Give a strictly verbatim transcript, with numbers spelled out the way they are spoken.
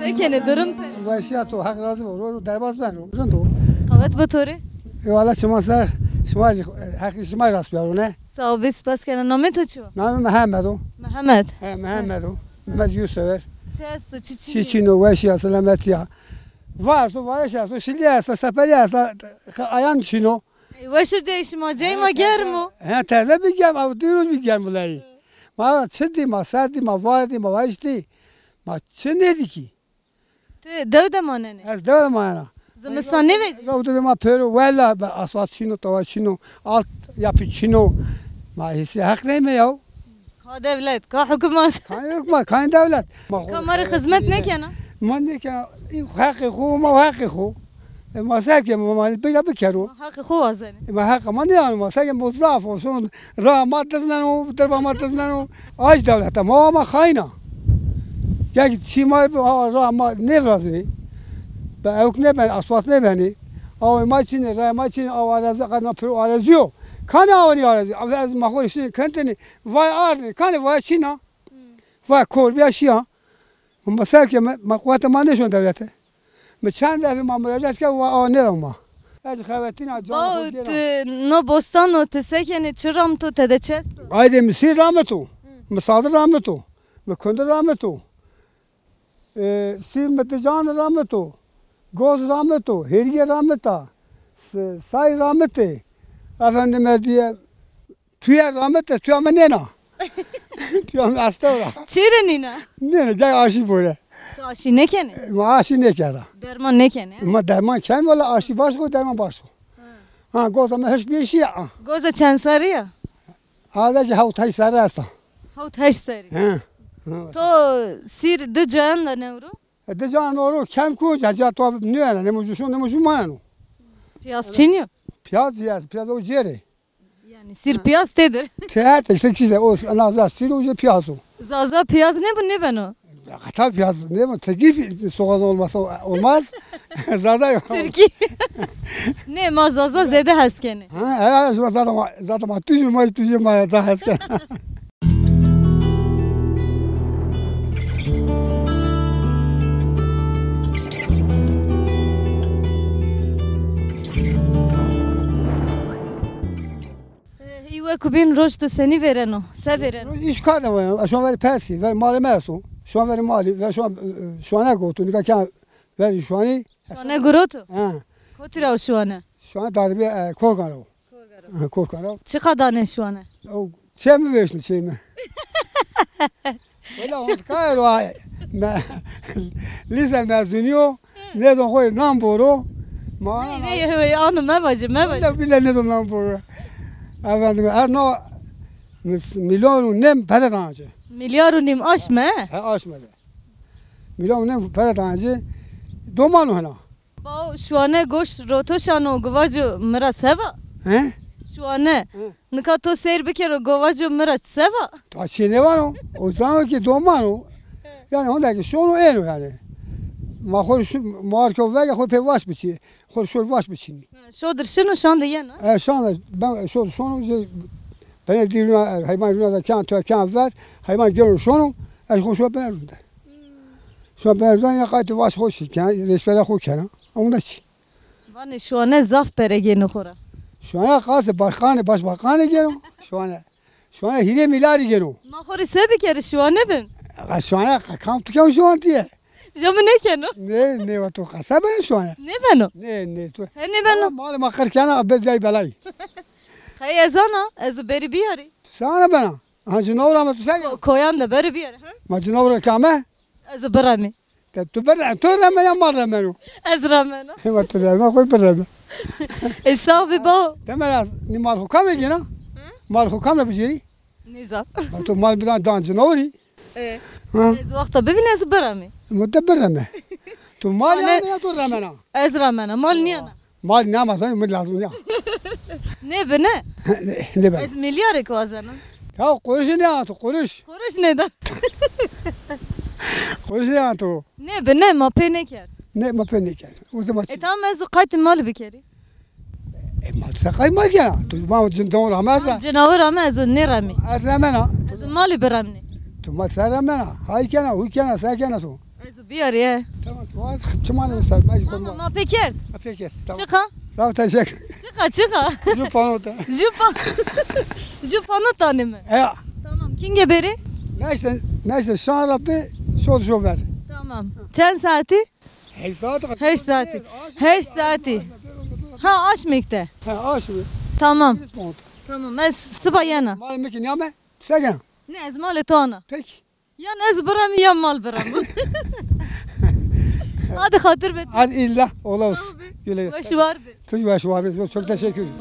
Kenê durum te? Weşîya to, Heq razî bo. Ro ro derbaz beno. Rind o. Qewet bo to rê. Eyvallah, çima ser, şima jî, Heqî şima rast biyaro ne. Sağ ol, biz spas kena. Namê to çi yo? Namê Mehemmed o. Mehemmed. He, Mehemmed o. Mehmed Yusuf. Çi esto, çi çin yo? Çi çin o, weşîya, selametîya. Var esto, varış esto, şilî esto, seperî esto, ayan çin o. Ey, weş o cey şima, cey ma germ o. He, teze bî germ, ew di roj bî germ wilay. Ma çi dî, ma ser dî, ma var dî, ma wariş dî. Ma çi nêdî kî? Ti dew de manenê? Ez dew de manena. Zimistan nêvejî? Rewdurê ma pêro wela be, asfalt çin o, tawa çin o, alt yapı çin o. Ma hîsê Heq neyme ya. Ka dewlet, ka hukmat. Kanî hukmat, kanî dewlet. Ka ma rê xizmet nêkena? Ma nêkena. Î heqê xo, ma heqê xo. E, ma se ke, ma, ma bira bikero. Ma heqê xo wazenê. E, ma heqa ma nêano, ma se ke, ma zaf o, son ra ma dizneno, dirba ma dizneno. Aj dewlete, ma, ma xayna. Gel çî ma bi, ha, ra ma nêvirazinî. Be ewk nêben, asfalt nêbenî. Awa ma çinî, ra ma çinî, awa arezi, qedna piro arezi yo. Kanî awa nî arezi? Awa ez ma xo rê şinî kentini, vay ardini, kanî vay çîna. Vay kor bîya şîya. Ma ser ke me, ma quwete ma nêşon dewlete. Mi çend defî ma muracat ke, wa awa nêda ma. Ez xewetîna can xo gêna. Ti no bostan o, ti se kenê, çi ramito, tede çi esto? Aydê mi sîr ramito. Mi sadir ramito. Mi kundir ramito. E, sîr mi dican ramito. Goz ramito. Hêrîye ramita. S-, say ramite. Efendime diye, Tuye ramite, tuya mi nêna. Tuya mi estewra. Çêrê nîna? Nêna, gel aşî bore. Tu aşî nêkenê? Ma aşî nêkerda. Derman nêkenê? Ma derman ken, wala aşî baş o, derman baş o. Ha, goza mi hişk bir şey ya. Goza çend serrî ya? Ada ki hewt heşt serrî esta. Hewt heşt serrî. He. To sîr di cayan de newro? E, di cayan oro kem ku, ca, ca to nêyena, nêmo ju şo, nêmo ju mayeno. Piyaz çin yo? Piyaz ya, piyaz o cêrê. Yanî sîr piyaz têdir. Têhet işte kîse o, ana Zaza sîr o, piyaz o. Zaza piyaz nêbo nêbeno? Hata piyaz nêbo, Tirkî pi-, soğan olmasa olmaz. Zaza yok. Tirkî. Nê, ma Zaza zêde hes kenê. Ha, ha, zaten ma, zaten ma tujî, ma tujî ma da hes kenê. Hî weku bîn roj tu senî vêreno? Se vêreno? Roj îş kar de var. Şuan verî persî, ver malê me esto. Şuan verî malî, ver şuan, e, şuane gotu. Nika kân verî şuanî. Şuane gurotu? He. Kotî ra o şuane? Şuane darbi, e, Korgan ra o. Korgan ra o. He, Korgan ra o. Çiqa danê şuane? O çê mi vêşno, çê mi. Wela hondkayê ro, me, lîse mezunî yo, nêzon xo rê nan boro. Ma vey, vey, vey, ano mevacî, mevacî. Wela bîle nêzon nan boro. Efendim, ez no mis-, milyon û nêm pere dana ci. Milyar û nîm aşme? He, aşme de. Milyon û nêm pere dana ci. Doman o hena. Baw, şuane goş roto şano, guvaco mi ra seva? He? Şuane. He. Nika to seyr bikero, guvaco mi ra seva? Ta çê nêvano. O zano ki doman o. Yanî honde ki şono êno yanî. Ma xo şu, ma arko vege xo pê vaş biçî. Xo şor vaş biçînî. Şodir şino, şan de yeno? E, şan de, ben şodir şono, penê dî runa, heywan runa de kân, to kân ver, heywan gêno şono, ez xo şo penê runda. Şuan berdayna qaytê vaş xo şî kena, rêspera xo kena. Onda çi? Vanê şuane zaf pere gêno xo ra. Şuane qasê başkanê, başbakanê gêno. Şuane. Şuane hîrê mîlyarî gêno. Ma xo rê se bikerî şuane bin? Qa şuane qa kam tu kem şuan tiye? Jo mi nêkeno. Nê, nê, wa tu qese ben şuane. Nêbeno? Nê, nê, tu. He nêbeno? Malê ma qir kena, be day belay. Qey ez ana, ez o berî biyarî. Sana bena. Ha, cinawra ma tu se ya? Ko-, koyan de berî biyarî, ha? Ma cinawra kame? Ez o biremî. Te tu bir, tu reme ya ma remeno? Ez remena. Hema tu reme, xo bireme. E, sağ ol baba. Demel ez, ni mal xo kam gêna? Hı? Mal xo kam bijêrî? Nêzan. Ma tu mal bidan dan cinawrî. E. Ha? Ez wexta bivîn ez biremî. Ma te bireme. Tu mal ya, ya tu remena? Ez remena, mal nîyena. Mal nêma, mi lazim nîya. Nê bine? Nê, nê bine. Ez milyarêk wazena. Ya quruş nêya tu, quruş. Quruş nêda. Quruş nêya tu. Nê bine, ma pê nêkerd. Nê, ma pê nêkerd. O zaman. E tamam, ez qaytê mal bikerî. E, ma se qayt mal kena. Tu ma cin don rameza. Cinawir ama ez nêremî. Ez remena. Ez malî biremnî. Tu ma se remena. Hay kena, hu kena, se kena tu. Ez Biyarî he. Tamam. Çimanê mi ser. Tamam, ma pê kerd. Ha, peki. Tamam. Çiqa? Sağ ol, teşekkür. Çiqa, çiqa? Ju panota. Ju pa-, ju panota nîme. E. Tamam. Kînge bêrê? Meşte, meşte şan ra pê şor şo ver. Tamam. Çend saetî? Heşt saat. Heşt saetî. Heşt saetî. Ha, aşmêk de. Ha, aşmêk. Tamam. Tamam, ez siba yena. Malê mi kî nîyame, se kena? Ne, ez malê to ana. Peki. Yan ez biram ya mal biram. Hadi xatir be. Hadi illa, ola olsun. Güle güle. Weş war be. Çok weş var be. Çok teşekkür ederim.